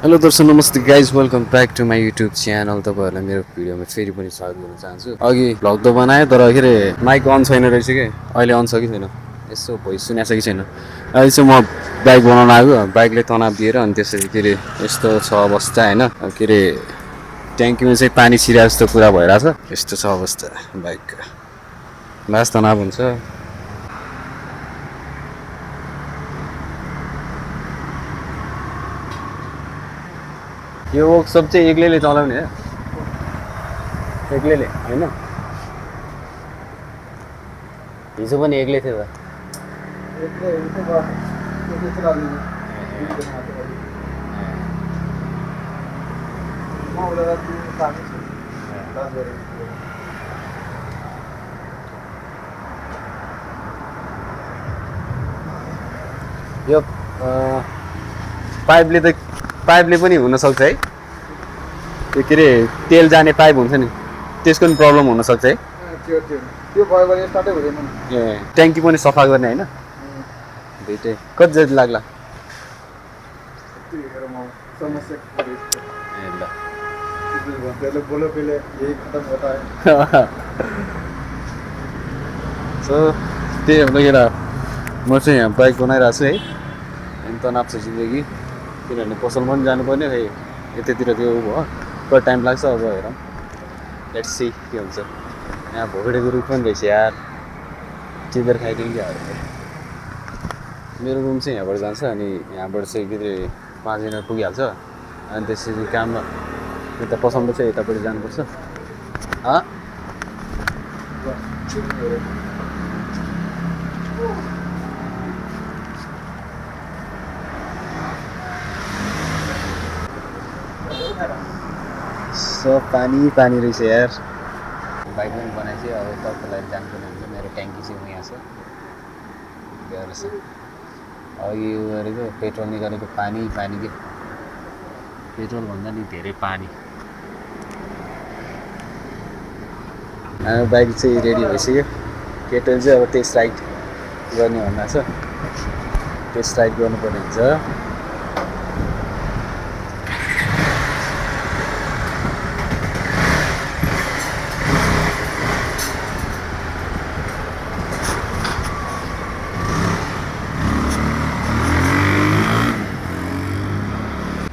Hello दर्शक नमस्ते guys welcome back to my YouTube channel तपाईँहरूलाई मेरो भिडियोमा फेरि पनि स्वागत गर्न चाहन्छु। अघि भ्लग त बनाएँ तर के अरे माइक अन छैन रहेछ कि अहिले अन छ कि छैन यसो भोइस सुनेको छ कि छैन। अहिले चाहिँ म बाइक बनाउन आएको बाइकले तनाव दिएर अनि त्यसरी के अरे यस्तो छ अवस्था होइन के अरे ट्याङ्कीमा चाहिँ पानी छिरा जस्तो कुरा भइरहेछ यस्तो छ अवस्था बाइकको लास्ट तनाव हुन्छ। यो वर्कसप चाहिँ एक्लैले चलाउने हो एक्लैले होइन हिजो पनि एक्लै थियो त यो पाइपले पनि हुनसक्छ है त्यो के अरे तेल जाने पाइप हुन्छ नि त्यसको पनि प्रब्लम हुनसक्छ है ए ट्याङ्की पनि सफा गर्ने होइन दुइटै कति जति लाग्ला सो त्यही लगेर म चाहिँ यहाँ बाइक बनाइरहेको छु है अनि तनाव छ जिन्दगी किनभने पसल पनि जानुपर्ने खै यतैतिर त्यो भयो कति टाइम लाग्छ अब हेरौँ लेट्स सी के हुन्छ। यहाँ भोगेको रुख पनि रहेछ यार चिदर खाइदिउँ क्या मेरो रुम चाहिँ यहाँबाट जान्छ अनि यहाँबाट चाहिँ के अरे 5 मिनट पुगिहाल्छ अनि त्यसपछि काममा यता पसलमा चाहिँ यतापट्टि जानुपर्छ। सब पानी रहेछ यार बाइक पनि बनाएपछि अब तपाईँलाई जानुपर्ने हुन्छ। मेरो ट्याङ्की चाहिँ यहाँ छ रहेछ अघि यो गरेको पेट्रोल निकालेको पानी के पेट्रोल भन्दा नि धेरै पानी। हाम्रो बाइक चाहिँ रेडी भइसक्यो केटल चाहिँ अब टेस्ट राइड गर्ने भन्दा छ टेस्ट राइड गर्नुपर्ने हुन्छ।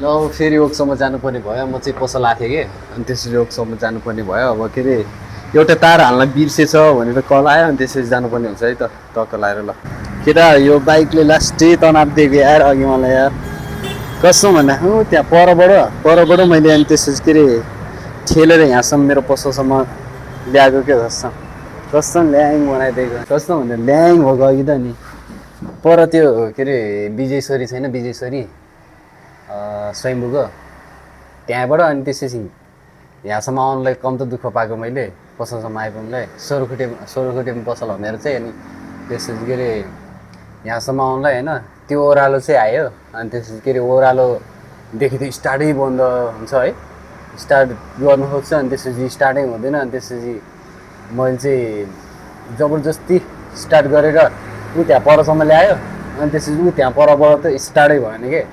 अब फेरि वर्कसपमा जानुपर्ने भयो म चाहिँ पसल आएको थिएँ कि अनि त्यसरी वर्कसपमा जानुपर्ने भयो। अब के अरे एउटा तार हाल्न बिर्सेछ भनेर कल आयो अनि त्यसरी जानुपर्ने हुन्छ है त टक्क लाएर ल केटा यो बाइकले लास्टै तनाव दिएको यार अघि मलाई यार कसो भन्दा त्यहाँ परबाट मैले अनि त्यसपछि के अरे ठेलेर यहाँसम्म मेरो पसलसम्म ल्याएको क्या कस्तो ल्याङ बनाइदिएको कस्तो भन्दा ल्याङ भएको अघि त नि पर त्यो के अरे विजयश्वरी छैन विजयश्वरी स्वयम्भूको त्यहाँबाट अनि त्यसपछि यहाँसम्म आउनुलाई कम त दुःख पाएको मैले पसलसम्म आइपुग्नुलाई सोह्रखुटेमा पसल भनेर चाहिँ अनि त्यसपछि के अरे यहाँसम्म आउनुलाई होइन त्यो ओह्रालो चाहिँ आयो अनि त्यसपछि के अरे ओह्रालोदेखि त स्टार्टै बन्द हुन्छ है स्टार्ट गर्नु खोज्छ अनि त्यसपछि स्टार्टै हुँदैन अनि त्यसपछि मैले चाहिँ जबरजस्ती स्टार्ट गरेर ऊ त्यहाँ परसम्म ल्यायो अनि त्यसपछि ऊ त्यहाँ परबाट त स्टार्टै भएन कि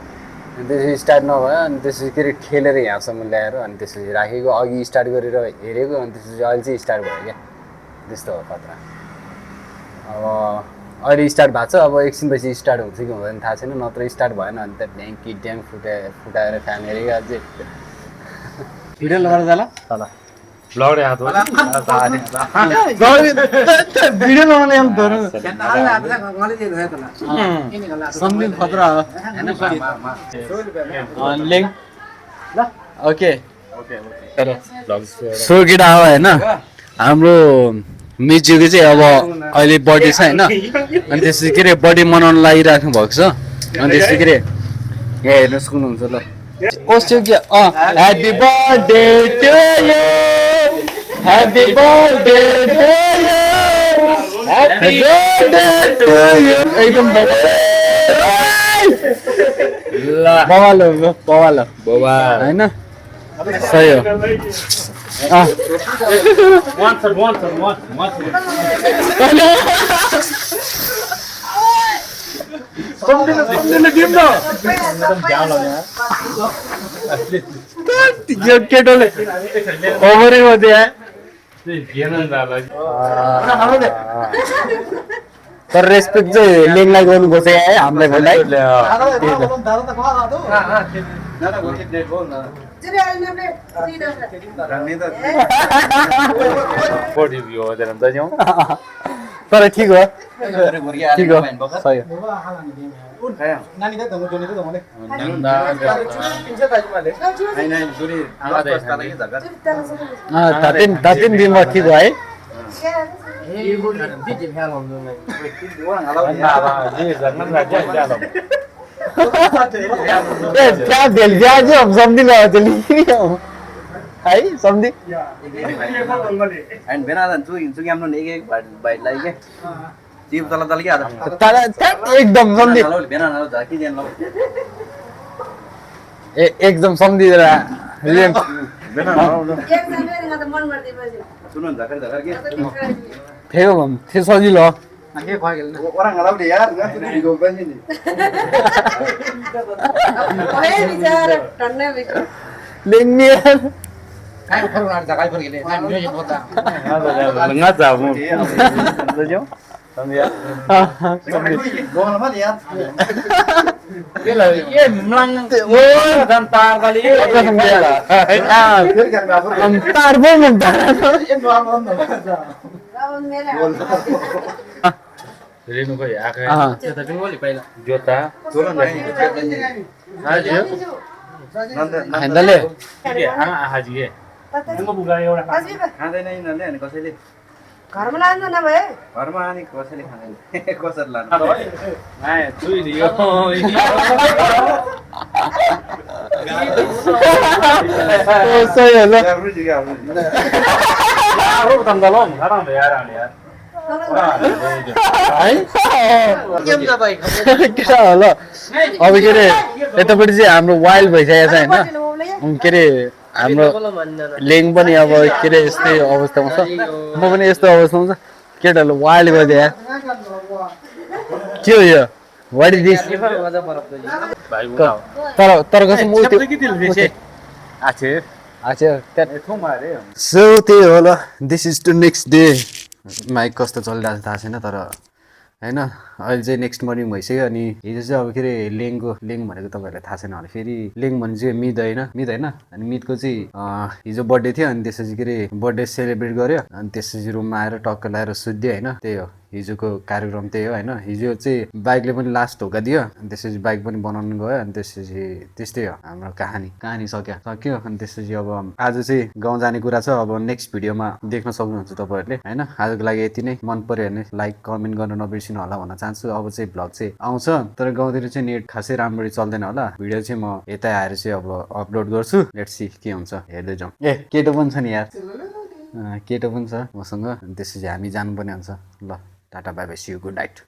अनि त्यसपछि स्टार्ट नभयो अनि त्यसपछि के अरे ठेलेर यहाँसम्म ल्याएर अनि त्यसपछि राखेको अघि स्टार्ट गरेर हेरेको अनि त्यसपछि अहिले चाहिँ स्टार्ट भयो क्या त्यस्तो हो खतरा। अब अहिले स्टार्ट भएको छ अब एकछिनपछि स्टार्ट हुन्छ कि हुँदैन थाहा छैन नत्र स्टार्ट भएन अनि त ड्याङ फुटाएर फ्यान हेरेको अझै वीडियो लगाएर जाला तल ब्लॉग हाथ वीडियो लगाउने हम धर समथिङ खतरा लिंक ओके सो केटा हो होइन हाम्रो मिजुको चाहिँ अब अहिले बर्थडे छ होइन अनि त्यसपछि के अरे बर्थडे मनाउन लागिराख्नु भएको छ अनि त्यसपछि के अरे यहाँ हेर्नु सक्नुहुन्छ ल कस्तो के happy birthday to you happy birthday to you happy birthday to you एकदम बवाल होइन सही हो One third. सम्झिनु दिउँ न यो केटोले ओभरै हो त्यहाँ तर रेस्पेक्ट चाहिँ लेङलाई गर्नुपर्छ है हामीलाई भन्दै तर ठिक हो ठिक हो सही हो तातिन दिनमा ठिक हो है क्या भेल ब्याज हम समझी लो चली है समझी and benar tu yang non ege baik lagi ke जीव तला तल के आता तारा एकदम समझी बेना ना जाकी जेन लो एकदम समझी रहा ले बेना ना सुनो जाकर जाकर के थियो हम थियो सजिलो के खुवा गेल orang ngalau dia यार ना तू वीडियो बन नि ओए बिचारा टन्ने बिको लेंगे काय फरक ना जागा पर गेले काय म्युजिक होता nggak tahu समझो समझिया गोल मत यार गेला ये मlang dan tar kali फिर कर मैं अंतर वो मुद्दा रावण मेरे रेनु को या काय हाँ त्यो त पनि बोली पहिला जोता सुनो नहीं हाजियो हैंडले के हाजिए खाँदैन यिनीहरूले अनि कसैले घरमा लानु न भए घरमा अनि कसैले खाँदैन कसरी लानु आए तुई दियो सही है ना यार रुचि क्या रुचि अरु तंदलोम खराब यार यार के होला अब के अरे यतापट्टि चाहिँ हाम्रो वाइल्ड भइसकेको छ होइन के अरे हाम्रो लेङ पनि अब के अरे यस्तै अवस्थामा छ म पनि यस्तो अवस्थामा छ केटाहरूले वाइल्ड गरिदिए के हो यो वाट इज दिस भाइ उठा तर कसम उ त्यो के दिल बेसे आछे अच्छा थोमा रे सो त्यही होला this is to next day mic कस्तो चलिरहेको छ थाहा छैन तर होइन अहिले चाहिँ नेक्स्ट मर्निङ भइसक्यो अनि हिजो चाहिँ अब के अरे लेङ भनेको तपाईँहरूलाई थाहा छैन होला फेरि लेङ भने चाहिँ मिद होइन अनि मिदको चाहिँ हिजो बर्थडे थियो अनि त्यसपछि के अरे बर्थडे सेलिब्रेट गर्यो अनि त्यसपछि रुममा आएर टक्क लगाएर सुत्यो होइन त्यही हो हिजोको कार्यक्रम त्यही हो होइन हिजो चाहिँ बाइकले पनि लास्ट धोका दियो अनि त्यसपछि बाइक पनि बनाउनु गयो अनि त्यसपछि त्यस्तै हो हाम्रो कहानी सक्यो अनि त्यसपछि अब आज चाहिँ गाउँ जाने कुरा छ अब नेक्स्ट भिडियोमा देख्न सक्नुहुन्छ तपाईँहरूले होइन आजको लागि यति नै मन पर्यो भने लाइक कमेन्ट गर्न नबिर्सिनु होला भन्न चाहन्छु अब चाहिँ भ्लग चाहिँ आउँछ तर गाउँतिर चाहिँ नेट खासै राम्ररी चल्दैन होला भिडियो चाहिँ म यतै आएर चाहिँ अब अपलोड गर्छु लेट्स सी के हुन्छ हेर्दै जाउँ केटो पनि छ नि यार केटो पनि छ मसँग त्यसपछि हामी जानुपर्ने हुन्छ ल tata bye bye see you good night